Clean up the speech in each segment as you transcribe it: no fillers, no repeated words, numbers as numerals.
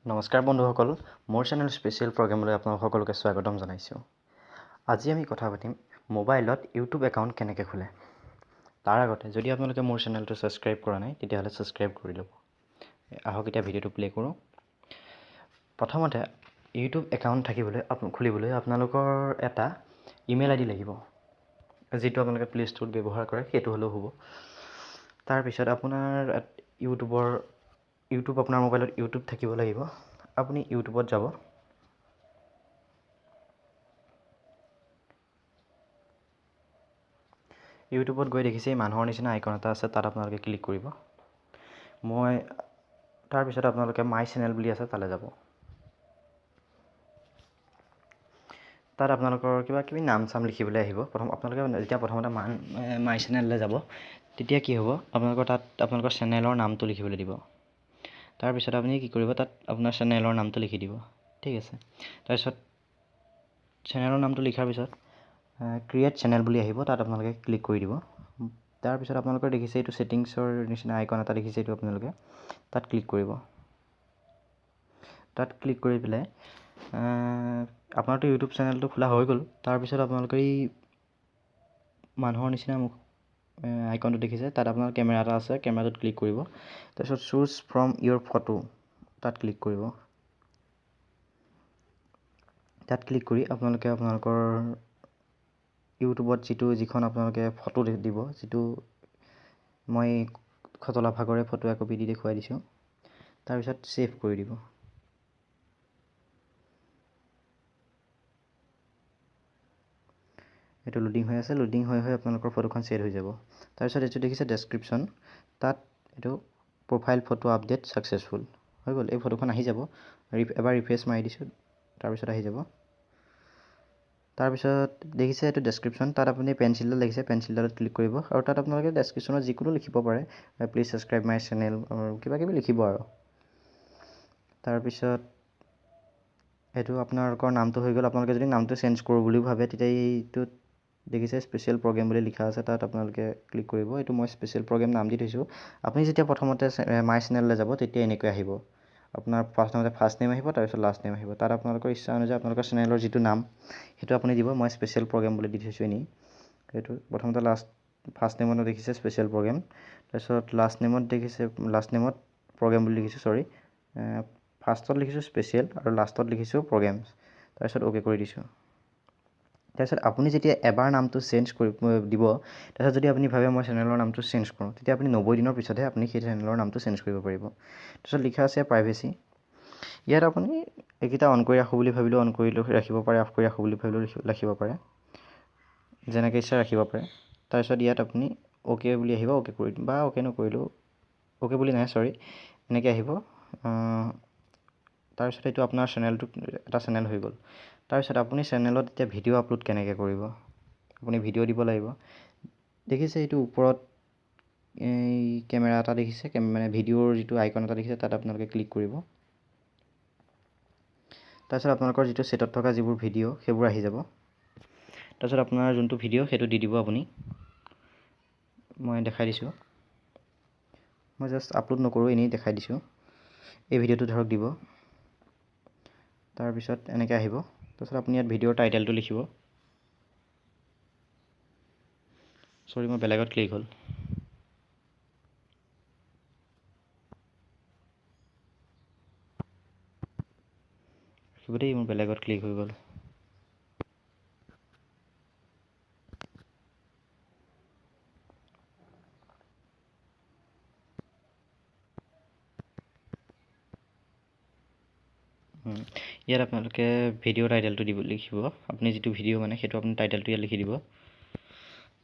নমস্কাৰ বন্ধুসকল, মোৰ চেনেল স্পেচিয়েল প্ৰগ্ৰেমলৈ আপোনালোক সকলোকে স্বাগতম জনাইছোঁ। আজি আমি কথা পাতিম মোবাইলত ইউটিউব একাউণ্ট কেনেকৈ খোলে। তাৰ আগতে যদি আপোনালোকে মোৰ চেনেলটো ছাবস্ক্ৰাইব কৰা নাই, তেতিয়াহ'লে ছাবস্ক্ৰাইব কৰি ল'ব। আহক এতিয়া ভিডিঅ'টো প্লে' কৰোঁ। প্ৰথমতে ইউটিউব একাউণ্ট থাকিবলৈ খুলিবলৈ আপোনালোকৰ এটা ইমেইল আই ডি লাগিব, যিটো আপোনালোকে প্লে' ষ্ট'ৰত ব্যৱহাৰ কৰে সেইটো হ'লেও হ'ব। তাৰপিছত আপোনাৰ ইউটিউব আপোনাৰ মোবাইলত ইউটিউব থাকিব লাগিব। আপুনি ইউটিউবত যাব। ইউটিউবত গৈ দেখিছে এই মানুহৰ নিচিনা আইকন এটা আছে, তাত আপোনালোকে ক্লিক কৰিব। মই তাৰপিছত আপোনালোকে মাই চেনেল বুলি আছে তালৈ যাব। তাত আপোনালোকৰ কিবা কিবি নাম চাম লিখিবলৈ আহিব। প্ৰথম আপোনালোকে যেতিয়া প্ৰথমতে মাই চেনেললৈ যাব, তেতিয়া কি হ'ব, আপোনালোকৰ তাত আপোনালোকৰ চেনেলৰ নামটো লিখিবলৈ দিব। তাৰপিছত আপুনি কি কৰিব, তাত আপোনাৰ চেনেলৰ নামটো লিখি দিব, ঠিক আছে। তাৰপিছত চেনেলৰ নামটো লিখাৰ পিছত ক্ৰিয়েট চেনেল বুলি আহিব, তাত আপোনালোকে ক্লিক কৰি দিব। তাৰপিছত আপোনালোকৰ দেখিছে এইটো ছেটিংছৰ নিচিনা আইকন এটা দেখিছে, এইটো আপোনালোকে তাত ক্লিক কৰিব। তাত ক্লিক কৰি পেলাই আপোনাৰতো ইউটিউব চেনেলটো খোলা হৈ গ'ল। তাৰপিছত আপোনালোকে এই মানুহৰ নিচিনা মুখ আইকনটো দেখিছে, তাত আপোনাৰ কেমেৰা এটা আছে, কেমেৰাটোত ক্লিক কৰিব। তাৰপিছত চুজ ফ্ৰম ইয়ৰ ফটো তাত ক্লিক কৰিব। তাত ক্লিক কৰি আপোনালোকে আপোনালোকৰ ইউটিউবত যিখন আপোনালোকে ফটো দিব, যিটো মই খতলা ভাগৰে ফটো একপি দি দেখুৱাই দিছোঁ, তাৰপিছত ছেভ কৰি দিব। এইটো লোডিং হৈ আছে, লোডিং হৈ হৈ আপোনালোকৰ ফটোখন ছেভ হৈ যাব। তাৰপিছত এইটো দেখিছে ডেছক্ৰিপশ্যন, তাত এইটো প্ৰফাইল ফটো আপডেট ছাকচেছফুল হৈ গ'ল। এই ফটোখন আহি যাব। এবাৰ ৰিফ্ৰেছ মাৰি দিছোঁ, তাৰপিছত আহি যাব। তাৰপিছত দেখিছে এইটো ডেছক্ৰিপশ্যন, তাত আপুনি পেঞ্চিলডাল দেখিছে, পেঞ্চিলডালত ক্লিক কৰিব আৰু তাত আপোনালোকে ডেছক্ৰিপশ্যনত যিকোনো লিখিব পাৰে, প্লিজ ছাবস্ক্ৰাইব my channel আৰু কিবা কিবি লিখিব আৰু। তাৰপিছত এইটো আপোনালোকৰ নামটো হৈ গ'ল। আপোনালোকে যদি নামটো চেঞ্জ কৰোঁ বুলিও ভাবে, তেতিয়া এইটোত দেখিছে স্পেচিয়েল প্ৰগ্ৰেম বুলি লিখা আছে, তাত আপোনালোকে ক্লিক কৰিব। এইটো মই স্পেচিয়েল প্ৰগ্ৰেম নাম দি থৈছোঁ। আপুনি যেতিয়া প্ৰথমতে মাই চেনেললৈ যাব, তেতিয়া এনেকৈ আহিব। আপোনাৰ প্ৰথমতে ফাৰ্ষ্ট নেম আহিব, তাৰপিছত লাষ্ট নেম আহিব। তাত আপোনালোকৰ ইচ্ছা অনুযায়ী আপোনালোকৰ চেনেলৰ যিটো নাম সেইটো আপুনি দিব। মই স্পেচিয়েল প্ৰগ্ৰেম বুলি দি থৈছোঁ এনেই। সেইটো প্ৰথমতে ফাৰ্ষ্ট নেমত দেখিছে স্পেচিয়েল প্ৰগ্ৰেম, তাৰপিছত লাষ্ট নেমত দেখিছে, লাষ্ট নেমত প্ৰগ্ৰেম বুলি লিখিছোঁ, চৰি, ফাৰ্ষ্টত লিখিছোঁ স্পেচিয়েল আৰু লাষ্টত লিখিছোঁ প্ৰগ্ৰেমছ। তাৰপিছত অ'কে কৰি দিছোঁ। তাৰপিছত আপুনি যেতিয়া এবাৰ নামটো চেঞ্জ কৰি দিব, তাৰপিছত যদি আপুনি ভাবে মই চেনেলৰ নামটো চেঞ্জ কৰোঁ, তেতিয়া আপুনি 90 দিনৰ পিছতহে আপুনি সেই চেনেলৰ নামটো চেঞ্জ কৰিব পাৰিব। তাৰপিছত লিখা আছে প্ৰাইভেচি, ইয়াত আপুনি এইকেইটা অন কৰি ৰাখোঁ বুলি ভাবিলেও অন কৰি ৰাখিব পাৰে, অফ কৰি ৰাখোঁ বুলি ভাবিলেও ৰাখিব পাৰে, যেনেকৈ ইচ্ছা ৰাখিব পাৰে। তাৰপিছত ইয়াত আপুনি অ'কে বুলি আহিব, অ'কে কৰি বা অ'কে নকৰিলেও অ'কে বুলি নাহে, চৰি, এনেকৈ আহিব। তাৰপিছত এইটো আপোনাৰ চেনেলটো এটা চেনেল হৈ গ'ল। তাৰপিছত আপুনি চেনেলত এতিয়া ভিডিঅ' আপলোড কেনেকৈ কৰিব, আপুনি ভিডিঅ' দিব লাগিব। দেখিছে এইটো ওপৰত এই কেমেৰা এটা দেখিছে, মানে ভিডিঅ'ৰ যিটো আইকন এটা দেখিছে, তাত আপোনালোকে ক্লিক কৰিব। তাৰপিছত আপোনালোকৰ যিটো ছেটত থকা যিবোৰ ভিডিঅ' সেইবোৰ আহি যাব। তাৰপিছত আপোনাৰ যোনটো ভিডিঅ' সেইটো দি দিব আপুনি। মই দেখাই দিছোঁ, মই জাষ্ট আপলোড নকৰোঁ, এনেই দেখাই দিছোঁ। এই ভিডিঅ'টো ধৰক দিব, তাৰপিছত এনেকৈ আহিব। তাৰপিছত আপুনি ইয়াত ভিডিঅ'ৰ টাইটেলটো লিখিব। চৰি, মই বেলেগত ক্লিক হ'ল। ৰাখিব দেই, মোৰ বেলেগত ক্লিক হৈ গ'ল। ইয়াত আপোনালোকে ভিডিঅ' টাইটেলটো দিব লিখিব, আপুনি যিটো ভিডিঅ' মানে সেইটো আপুনি টাইটেলটো ইয়াত লিখি দিব।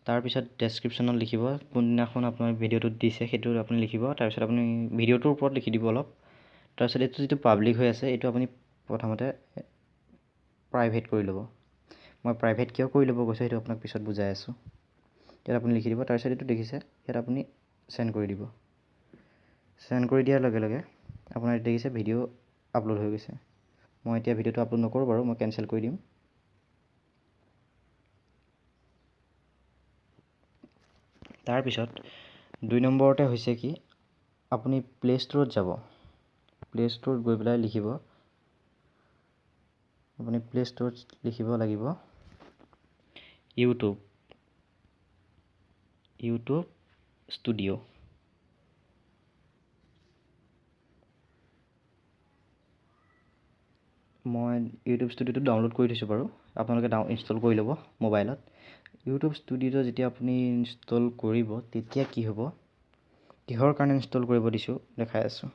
তাৰপিছত ডেছক্ৰিপশ্যনত লিখিব কোনদিনাখন আপোনাৰ ভিডিঅ'টোত দিছে সেইটো আপুনি লিখিব। তাৰপিছত আপুনি ভিডিঅ'টোৰ ওপৰত লিখি দিব অলপ। তাৰপিছত এইটো যিটো পাব্লিক হৈ আছে এইটো আপুনি প্ৰথমতে প্ৰাইভেট কৰি ল'ব। মই প্ৰাইভেট কিয় কৰি ল'ব কৈছোঁ সেইটো আপোনাক পিছত বুজাই আছোঁ। ইয়াত আপুনি লিখি দিব। তাৰপিছত এইটো দেখিছে, ইয়াত আপুনি চেণ্ড কৰি দিব। চেণ্ড কৰি দিয়াৰ লগে লগে আপোনাৰ দেখিছে ভিডিঅ' আপলোড হৈ গৈছে। মই এতিয়া ভিডিঅ'টো আপলোড নকৰোঁ বাৰু, মই কেঞ্চেল কৰি দিম। তাৰপিছত 2 নম্বৰতে হৈছে কি, আপুনি প্লে' ষ্ট'ৰত যাব। প্লে' ষ্ট'ৰত গৈ পেলাই লিখিব, আপুনি প্লে' ষ্ট'ৰত লিখিব লাগিব ইউটিউব ষ্টুডিঅ'। মই ইউটিউব ষ্টুডিঅ'টো ডাউনলোড কৰি থৈছোঁ বাৰু, আপোনালোকে ইনষ্টল কৰি ল'ব মোবাইলত। ইউটিউব ষ্টুডিঅ'টো যেতিয়া আপুনি ইনষ্টল কৰিব তেতিয়া কি হ'ব, কিহৰ কাৰণে ইনষ্টল কৰিব দিছোঁ দেখাই আছোঁ।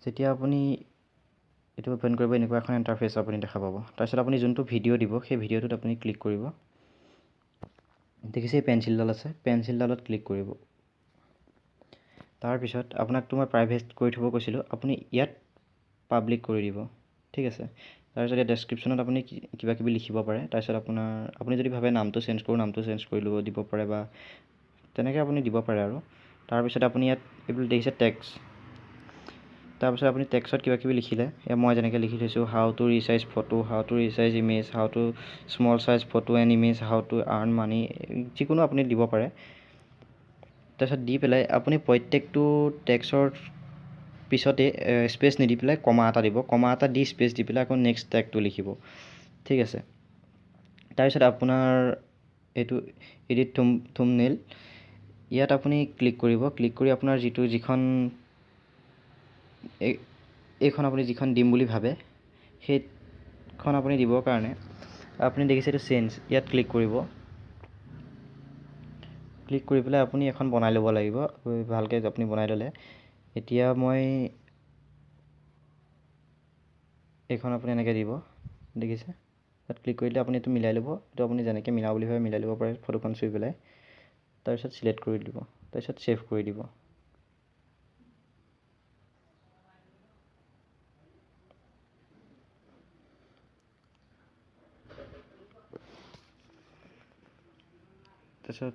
যেতিয়া আপুনি এইটো অ'পেন কৰিব, এনেকুৱা এখন ইণ্টাৰফেচ আপুনি দেখা পাব। তাৰপিছত আপুনি যোনটো ভিডিঅ' দিব সেই ভিডিঅ'টোত আপুনি ক্লিক কৰিব। দেখিছে এই পেঞ্চিলডাল আছে, পেঞ্চিলডালত ক্লিক কৰিব। তাৰপিছত আপোনাকতো মই প্ৰাইভেট কৰি থ'ব কৈছিলোঁ, আপুনি ইয়াত পাব্লিক কৰি দিব, ঠিক আছে। তাৰপিছত ইয়াত ডেছক্ৰিপশ্যনত আপুনি কিবা কিবি লিখিব পাৰে। তাৰপিছত আপুনি যদি ভাবে নামটো চেঞ্জ কৰোঁ, নামটো চেঞ্জ কৰি ল'ব দিব পাৰে বা তেনেকৈ আপুনি দিব পাৰে আৰু। তাৰপিছত আপুনি ইয়াত এইবোৰ দেখিছে টেক্স, তাৰপিছত আপুনি টেক্সত কিবা কিবি লিখিলে, এয়া মই যেনেকৈ লিখি থৈছোঁ how to resize photo, how to resize image, how to small size photo and image, how to earn money, যিকোনো আপুনি দিব পাৰে। তাৰপিছত দি পেলাই আপুনি প্ৰত্যেকটো টেক্সৰ পিছতে স্পেচ নিদি পেলাই কমা এটা দিব, কমা এটা দি স্পেচ দি পেলাই আকৌ নেক্সট টেগটো লিখিব, ঠিক আছে। তাৰপিছত আপোনাৰ এইটো এডিট থুমনেইল, ইয়াত আপুনি ক্লিক কৰিব। ক্লিক কৰি আপোনাৰ যিখন এইখন আপুনি যিখন দিম বুলি ভাবে সেইখন আপুনি দিবৰ কাৰণে আপুনি দেখিছে এইটো চেঞ্জ, ইয়াত ক্লিক কৰিব। ক্লিক কৰি পেলাই আপুনি এখন বনাই ল'ব লাগিব, ভালকৈ আপুনি বনাই ল'লে। এতিয়া মই এইখন আপুনি এনেকৈ দিব, দেখিছে তাত ক্লিক কৰিলে আপুনি এইটো মিলাই ল'ব। এইটো আপুনি যেনেকৈ মিলাওঁ বুলি ভাবে মিলাই ল'ব পাৰে ফটোখন চুই পেলাই। তাৰপিছত চিলেক্ট কৰি দিব, তাৰপিছত ছেভ কৰি দিব। তাৰপিছত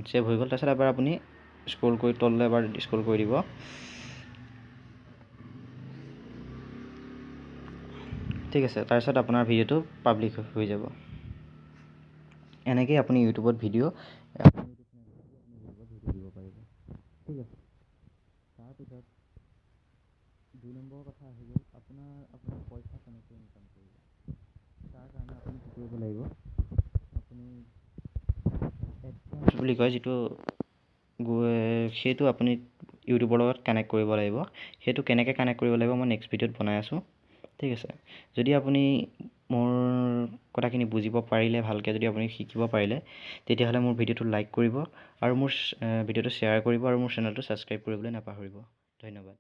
ছেভ হৈ গ'ল। তাৰপিছত এবাৰ আপুনি স্ক্ৰল কৰি তললৈ এবাৰ স্ক্ৰল কৰি দিব। ঠিক আছে, তাৰপিছত আপোনাৰ ভিডিঅ'টো পাব্লিক হৈ যাব। এনেকৈয়ে আপুনি ইউটিউবত ভিডিঅ' দিব পাৰিব, ঠিক আছে। তাৰপিছত 2 নম্বৰৰ কথা আহি গ'ল আপোনাৰ পইচা কেনেকৈ ইনকাম কৰিব। তাৰ কাৰণে আপুনি কি কৰিব লাগিব, আপুনি এডচেন্স বুলি কয় যিটো, সেইটো আপুনি ইউটিউবৰ লগত কানেক্ট কৰিব লাগিব। সেইটো কেনেকৈ কানেক্ট কৰিব লাগিব মই নেক্সট ভিডিঅ'ত বনাই আছোঁ, ঠিক আছে। যদি আপুনি মোৰ কথাখিনি বুজিব পাৰিলে, ভালকৈ যদি আপুনি শিকিব পাৰিলে, তেতিয়াহ'লে মোৰ ভিডিঅ'টো লাইক কৰিব আৰু মোৰ ভিডিঅ'টো শ্বেয়াৰ কৰিব আৰু মোৰ চেনেলটো ছাবস্ক্ৰাইব কৰিবলৈ নাপাহৰিব। ধন্যবাদ।